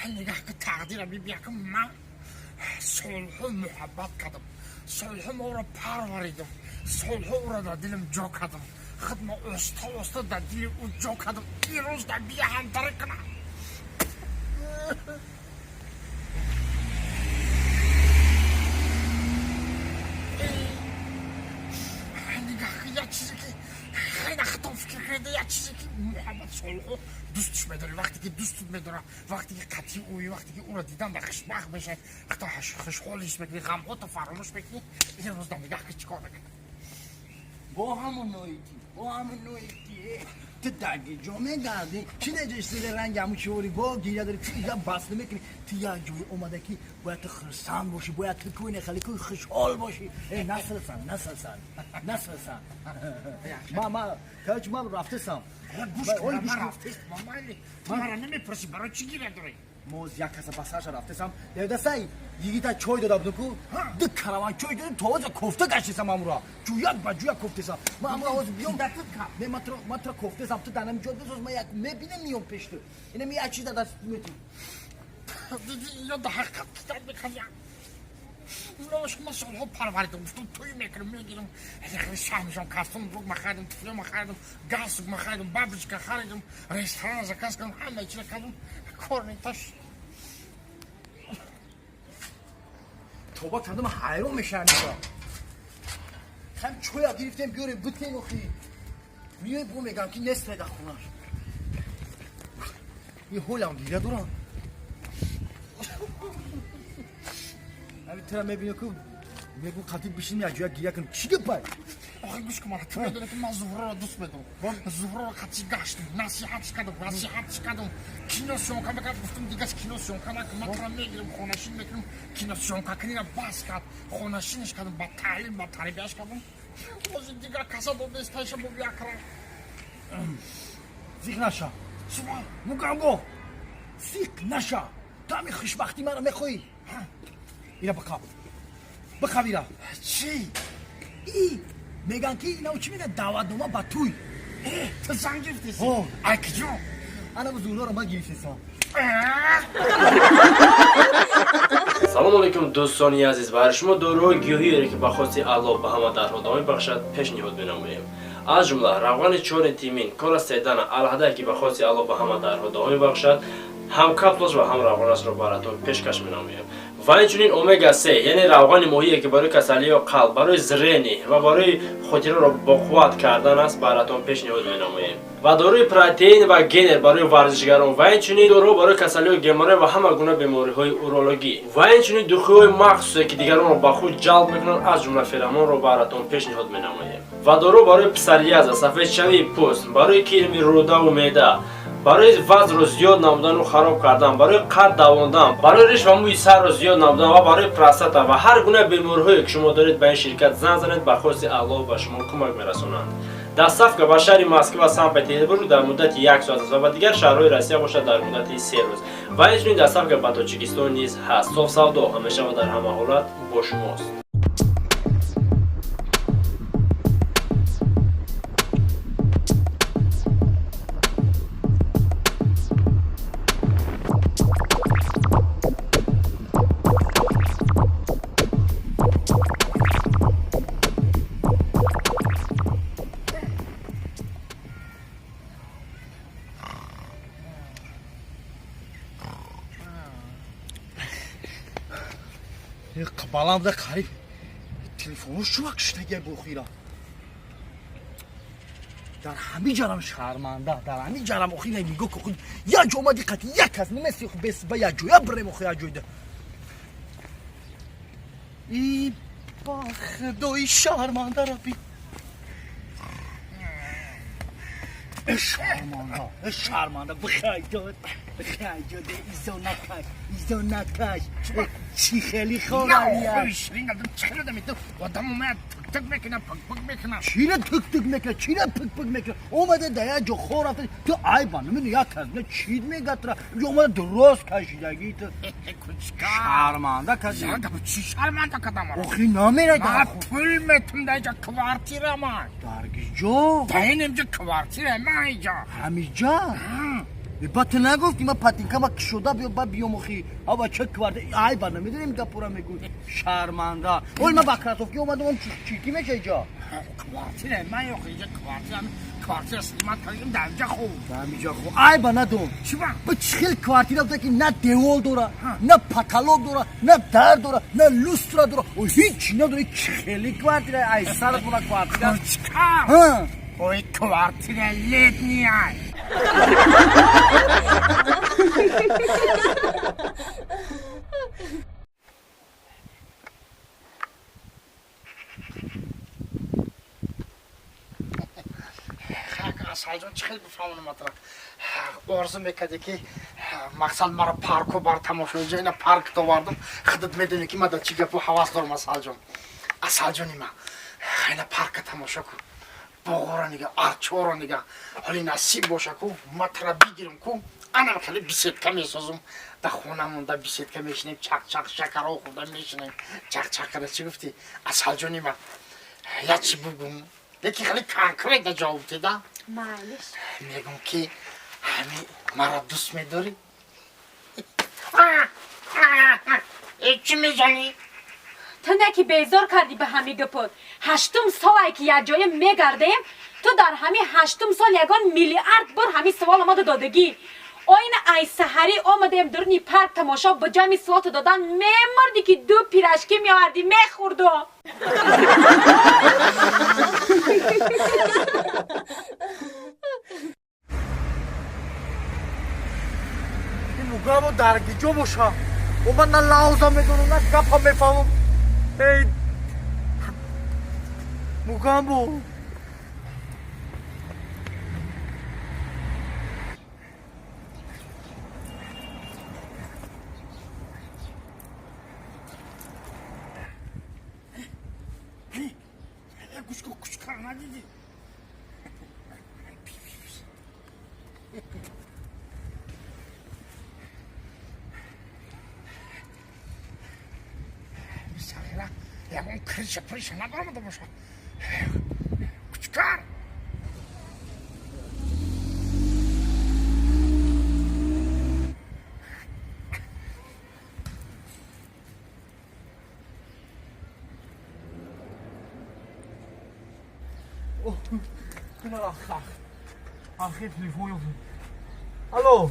Нигоҳ ки, тақдира бибия, ки ман солҳо муҳаббат кардам, солҳо ма ӯро парваридам, солҳо ӯро дар дилам ҷо кардам, худма оста оста дар дили ӯ ҷо кардам. Ирӯз дар бия ҳамтарӣ кунам. Нигоҳ ки, як чизе ки хеле хато фикр карда, як чизе ки муҳаббат солҳо дӯстш медорӣ, вақте ки дӯстут медора, вақте ки қатъи ӯи, вақте ки ӯро дидан дар хушбахт мешавӣ, хато хушҳол ҳис мекунӣ, ғамҳото фаромӯш мекунӣ. Ирӯз дар нигоҳ ки чӣ кор мекунӣ? Бо ҳамон ноити, бо ҳамон ноити, ту даги ҷо мегардӣ, чӣ неҷаш зири ранги ҳамун чивори, бо гиря дорӣ, ту я бас намекунӣ. Ту як ҷое омада ки бояд ту хурсанд бошӣ, бояд ту кӯне хеле ку хушҳол бошӣ. Э, насилсан, насилсан, насилсан. Ма короче, ман рафтесам. Гӯш кун, ман рафтест, мамайли, ту маро намепурсӣ, барои чӣ гиря дорӣ? Моз як каса ба сарша рафтесам, дедасай йигита чой дода будум ку, ду караван чой додем, то ҳозир кофта гаштесам, амура ҷӯяк ба ҷӯяк кофтесам. Ман амура ҳозир биём, не, ман туро кофтесам, ту дар ҳамин ҷо бисоз, ман як мебинем, миём пеш ту. Инами як чиз дар даст метӣ. Диди, ё да ҳақиқат китоб мекардям. Лош, ман солҳо парваридам, гуфтам, тӯй мекунам, мегирам, шаҳмишон кастум рук махаридам, туфлё махаридам, галстук махаридам, бабочка харидам, ресторан заказ кардам, ҳамаи чиза кардам, кор неташ. Тоба кардам, ҳайрон мешавам. Хам чоя гирифтем, биёрем, бутем. Охи миёй, бо мегам ки нест дар хонаш. Ин ҳолам гиря дорам. Ҳами тура мебинем ку, мегӯ қатӣ бишинем, як ҷоя гиря кунем. Чӣ гапай? Охи, гӯш кун мара, ту медонӣ ки ман Зуҳроро дӯст медорам. Зуҳроро қатӣ гаштам, насиҳатш кардам, васиҳатш кардам, кино съёмка мекард, гуфтам, дигар кино съёмка накун, ман тура мегирам, хонашин мекунам. Кино съёмка кунира бас кард, хонашинаш кардам, ба таълим, ба тарбияш кардам. Ҳозир дигар каса додестайша бо якра. Зиқ наша. Чиба? Мугамбо, зиқ наша. Ту ҳами хушбахтӣ маро мехоҳӣ. Ира биқаб, биқаб ира. Чӣ? И меган ки инав чӣ меган, даъватнома ба туй. Э, ту зан гирифтеси? Ҳо. Ай киҷо? Ана зуҳроро ман гирифтесам. Салому алейкум, дӯстони азиз! Барои шумо доруҳои гиёҳиере, ки ба хости Аллоҳ ба ҳама дардҳо даво мебахшад, пешниҳод менамоем. Аз ҷумла равғани чори тимин, кора седана, алҳадае, ки ба хости Аллоҳ ба ҳама дардҳо даво мебахшад, ҳам капсулаш ва ҳам равғанашро баратон пешкаш менамоем. Ва инчунин омега 3, яъне равғани моҳие, ки барои касалиҳо қалб, барои зрение ва барои хотираро боқувват кардан аст, баратон пешниҳод менамоем. Ва доруи протеин ва генер барои варзишгарон, ва инчунин дору барои касалиҳои геморрой ва ҳама гуна бемориҳои урологӣ, ва инчунин духиҳои махсусе, ки дигаронро ба худ ҷалб мекунанд, аз ҷумла феромонро баратон пешниҳод менамоем. Ва дору барои псориаза, сафедшавии пӯст, барои кирми рӯдаву меъда, барои вазнро зиёд намудану хароб кардан, барои қад давондан, барои риш ва мӯи сарро зиёд намудан ва барои простата ва ҳар гуна бемориҳое ки шумо доред, ба ин ширкат занг занед, ба хости Аллоҳ ба шумо кӯмак мерасонанд. Доставка ба шаҳри Москва, Санкт Петербург дар муддати як соат аст ва ба дигар шаҳрҳои Россия бошад, дар муддати 3 рӯз. Ва инчунин доставка ба Тоҷикистон низ ҳаст. Софсавдо ҳамеша ва дар ҳама ҳолат бо шумост. Баланд буда, қариб телефоно шувак шудагия. Бохира дар ҳами ҷарам шарманда, дар ҳами ҷарам. Охира нигоҳ ку, худ як ҷо омади, қати як кас намеси, бес ба як ҷоя бирем. Охи, як ҷойда и ба худои шарманда раби. Э, шарманда, э, шарманда, бихайҷод, бихайҷод, изо накаш, изо накаш. Чӣ хеле ховария. Одам омад, тик тик мекунад, пик пик мекунад. Чира тик тик мекунад, чира пик пик мекунад? Омада да як ҷо хор рафта, ту айба намедони, як кас не чид мегатра, инҷо омада дурост кашидагӣ ту. Кучка. Шарманда каси. Чӣ шарманда кадам? Охи, намера. Ма пул метум, дар инҷа квартира ма. Дар киҷо? Дар ин инҷа квартира ма инҷа. Ҳамиҷа? Ба ту нагуфт ки ман патинкама кишода биё ба биём охи. Ава ча квартира ай ба намедонем гапора мегӯй. Шарманда. Ой ман ба кроссовки омадам чӣ ки меша иҷа? Квартира ман охи иҷа квартира квартира снимать кардем дар инҷа хуб. Дар инҷа хуб. Ай ба надом. Чӣ ба? Ба чӣ хел квартира буда ки на девол дора, на потолок дора, на дар дора, на люстра дора. Ой ҳеч надора. Чӣ хели квартира? Ай сарат буна квартира. Кучка. Ҳа. Ой квартира летняя. Асалҷон чӣ хел бифаҳмонам атра? Орзу мекарде ки мақсад мара парко бар тамошои ина парк довардам. Худат медонӣ ки ман дар чӣ гапу ҳавас дорам Асалҷон. Асалҷони ман ина парка тамошо кун, боғора нига, арчора нига. Ҳоли насиб боша ку ман тара бигирам ку анам хеле беседка месозум. Дар хонамон дар беседка мешинем, чақ-чақ шакаро хӯрда мешинем. Чақ-чақ карда чӣ гуфтӣ? Асалҷони ман як чӣ бугум, лекин хеле конкретно ҷавоб деда. Майлиш. Мегум ки ҳами маро дӯст медорӣ? Чӣ мезанӣ? Ту не ки безор кардӣ ба ҳами гапот. 8 солае ки якҷоя мегардем, ту дар ҳами 8 сол ягон миллиард бор ҳами суол омада додагӣ. Оина ай саҳарӣ омадем дуруни парк тамошо ба ҷамъи суолту додан мемурдӣ ки ду пирашкӣ меовардӣ мехӯрду. Ин мугамо дар гиҷо боша. О ман на лавза медонам, на гапа мефаҳмам. Эй Мугамбо. Гӯш кун, кучкар надидӣ? Сағира ягон крыша прыша набаромада боша. Кучкар. Ахир телефон ёфт. Алло.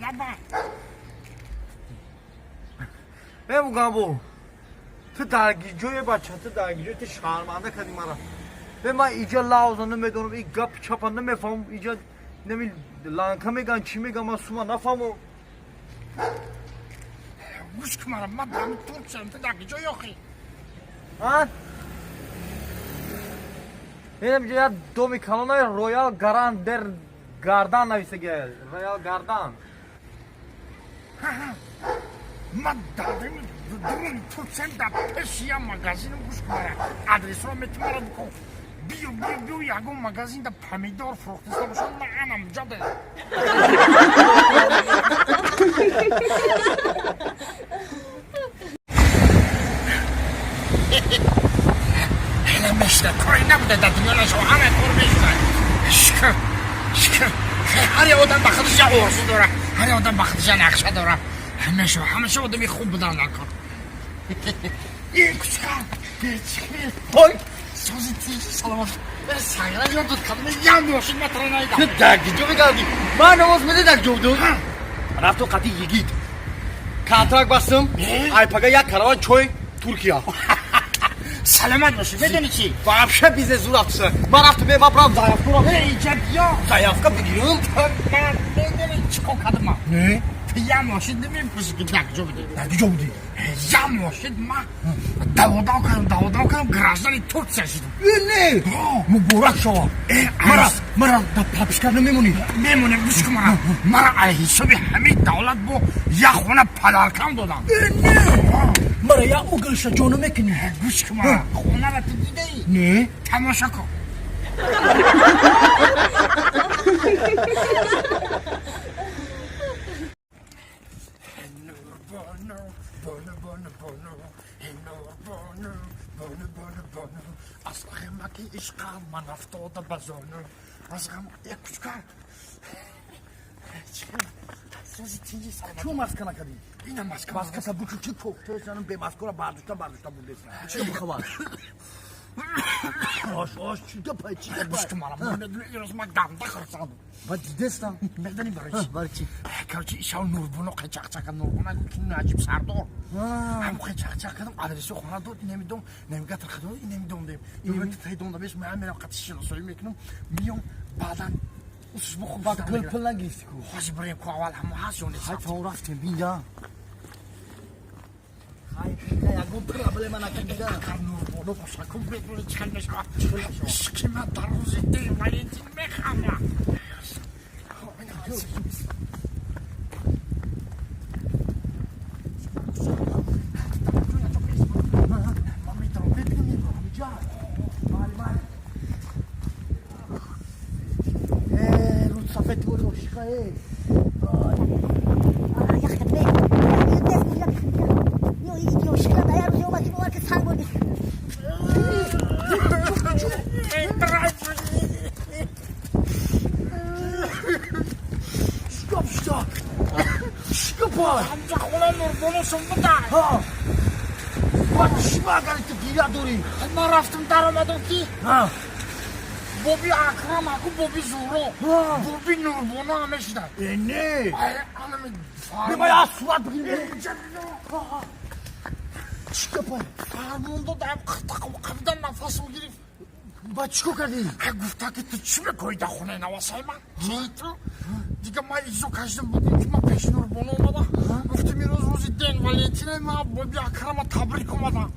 Лаба. Э Мугамбо. Ту дар гиҷое бача, ту дар гиҷое, ту шарманда кардӣ мара. Бе ман иҷа лавза намедонам, и гап чапа намефаҳмам, иҷа нами ланка меган, чӣ меган, ман сума нафаҳмам. Гӯш кун мара, ман дар Туркиям, ту дар гиҷо ёхӣ? А? Инам иҷа як доми калонаи Роял Гарандер Гардан нависагия. Роял Гардан. Ман дар дуруни Туркиям, дар пеши як магазинам. Гӯш кун мара, адресро метимара бикун. Биё, биё, биё, ягон магазин да помидор фурӯхтиста бошад, ман анам ҷо де. Ҳела мешда, кори набуда дар дунё нашава, ҳама кор мешуда. Шукр, шукр. Ҳар як одам ба худаш як орзу дора, ҳар як одам ба худаш як нақша дора. Ҳамеша, ҳамеша одами хуб будан дар кор. Э, кучкар, Ой, сози тиҷи саломат. Сағира ёд дод кардам, як мошин ма тара наидам. Ту дар гиҷо мегардӣ? Ман намоз меди дар ҷо будум? Рафту қати йигит. Контракт бастам, айпага як караван чой Туркия. Саломат бошӣ, медонӣ чӣ? Вообще бизнес зур рафтса. Ман рафту бе, ман брам заявка ро. Э, иҷа биё. Заявка бигирам? Ман медонӣ чӣ кор кардам ман? Не. Ту як мошин намепурсӣ ки дар куҷо будӣ? Дар куҷо будӣ? Як мошин ман даводав кардам, даводав кардам, граждани Туркия шудам. Э, не. Муборак шава. Э, Мара, мара дар прописка намемонӣ? Мемонем, гӯш кун мара. Мара ай ҳисоби ҳамин давлат бо як хона подаркам додам. Э, не. Мара як уголша ҷо намекунӣ? Гӯш кун мара, хонаро ту дидаӣ? Не. Тамошо кун. Бону, бону, бону, нур бону, бону, бону, бону, аз ғамаки ишқам ман афтода ба зону, аз ғам. Як кучкар. Сози тинҷи саломат. Чун маска накардӣ? Ина маска. Маскаса букун, чи кофтаесанам, бемаскора бардошта бардошта бурдесан. Чи бухавар? Ош, ош, чи гапай, чи гапай? Гӯш кун мара, медуни ирӯз ман ганда хурсандам. Ба дидестам. Медонӣ барои чи? Барои чи? Короче, ишав Нурбоно қай чақчақ кард. Нурбона гуфт, ки Наҷиб Сардор. Ҳам қай чақчақ кардам, адреси хона дод, инамидом, навигатор хадо, инамидом дем. Инами тай дом дабеш, ман мерам қати шиносоӣ мекунам, миём, баъдан усш бо хуб. Ба гул пул нагирифтӣ ку? Ҳози бирем ку, аввал ҳамо ҳаст ё нест? Ҳай, то рафтем, бинда. Ҳай, бинда, ягон проблема накардида. Агар Нурбоно боша ку, медони чӣ хел мешавад? Ишқи ман дар рӯзи День Валентин механдад. Ман метавонам бибинам, мебурам. Ҷа. Мали, мали. Э, рӯз сафед тори ошиқа, э. Ях катбе. Дес мила. Ё иди ошиқа да яр ёма ки бовар ки санг бурди. Чӣ гап шуда? Чӣ гапай? Ҳамҷа хонаи Нурбоно шум буда. Ҳа. Ба чӣ магари ту гиря дорӣ? Ман рафтам, даромадам, ки Ҳа. боби Акрам аку, боби Зуҳро, Ҳа. боби Нурбоно ҳаме шуда. Э, не. Анами. Бема я сурат бигирем. Чӣ гапай? Фармон додам, қабидан нафасам гирифт. Ба чӣ кор кардӣ? Гуфта, ки ту чӣ мекоӣ дар хонаи навасаи ман? Ки ту дига ман изо кашидам, будем, ки ман пеши Нурбоно омадам, гуфтем, ирӯз рӯзи День Валентина, ман боби Акрама табрик омадам.